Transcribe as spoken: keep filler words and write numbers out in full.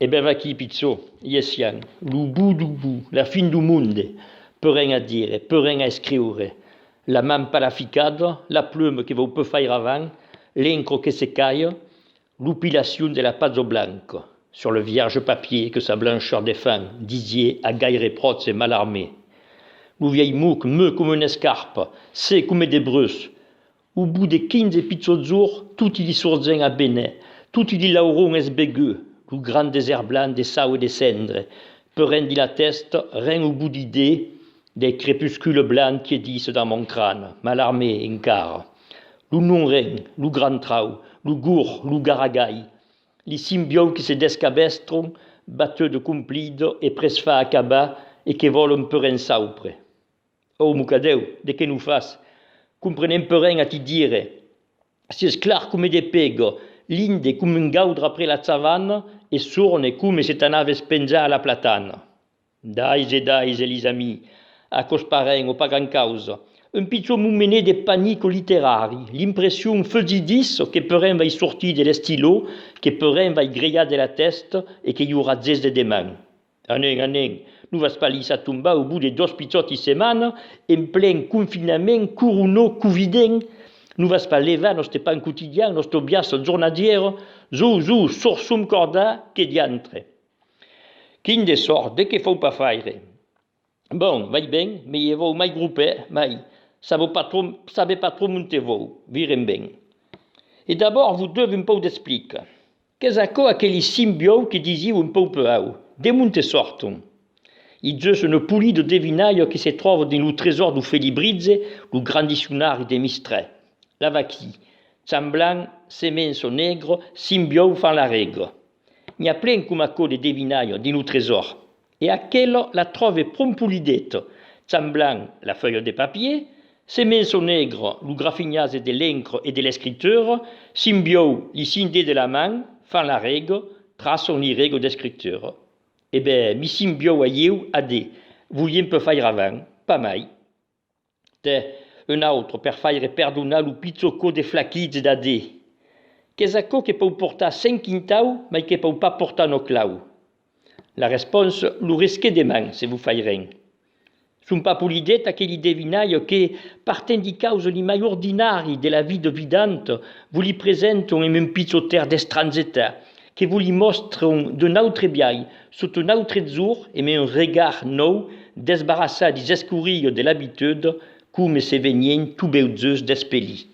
Ben vaquí, pichon, i essiam, lo bot dau bot, la fin dau monde, pus ren a dire, pus ren a escriure. La man pas la ficada, la pluma que vòu pus faire avant, l'encra que se calha, l'opilacion de la paja blanca, sur le vierge papier que sa blancheur défend, disiá a gaire pròche Mallarmé. Lo vielh mot que meu coma una escarpa, sec coma de bruch, au bot de quinze pichòts jorns, toti li sorgents a bener, toti li laurons esbeguts, lo grand desèrt blanc de sau e de cendre, pus ren dins la tèsta, ren au bot d'idèas, del crepuscule blanc quiedissa dins mon crane, Mallarmé encara. Lo non-ren, lo grand trauc, lo gorg, lo garragalh, li cinc buòus que se descabestran, batuda complida e prèst fach acabar e que vòlan pus ren saupre. Ò, mocadèu, de qué nos fas? Comprenèm pus ren a ti dire. Siás clar coma de pega, linde coma un gaudre après la chavana e sorne coma se t'anaves penjar a la platana. D'aise, d'aise, lis amics, aquò's pas ren o pas grand causa. Un pichon momenet de panic literari, l'impression fugidissa que pus ren vai sortir de l'estilò, que pus ren vai grelhar de la tèsta e que i aurà ges de deman. Anem, anem, nos vas pas laissar tombar au bot de doas pichòtis setmanas, en plen confinament, corona, covident. Nos vas pas levar nòste pan quotidian, nòsta biaça jornadiera, zo, zo, sorson cordar, que diantre. Quin de sòrt, de qué fau pas faire? Bon, vai ben, me i vau mai gropèr, mai, sabe pas tròp, sabe pas tròp onte vau, virem ben. E d'abòrd vos devi un pauc d'explica. Qu'es aquò aqueli cinc buòus que disiu un pauc pus aut? De monte sòrton? I just una polida devinalha que se tròva dins lo tresòr dau Felibritge, lo grand diccionari de Mistral. La vaquí, champ blanc, semença negra, cinc buòus fan la rega. N'i a plen coma aquò de devinalhas dins lo tresòr. E aquela la tròve pron polideta, champ blanc, la fuelha de papier, semença negra, lo grafinhatge de l'encra e de l'escritura, cinc buòus, li cinc dets de la man, fan la rega, traçan li regas d'escritura. E ben, mi cinc buòus a ieu, a de, voliam pas faire avant, pas mai. Tè, un autre per faire perdonar lo pichon còp de flaquitge d'a de. Qu'es aquò que pòu portar cent quintaus, mai que pòu pas portar una clau? La responsa, lo risque deman, se vos fai ren. Son pas polidetas aqueli devinalhas que, partent di causas li mai ordinàrias de la vida vidanta, vos li presentan emé un pichon èr d'estrangetat, que vos li mòstran d'un autre biais, sota un autre jorn, emé un regard nòu, desbarrassat dis escorias de l'abituda, coma se venián tot bèu just d'espelir.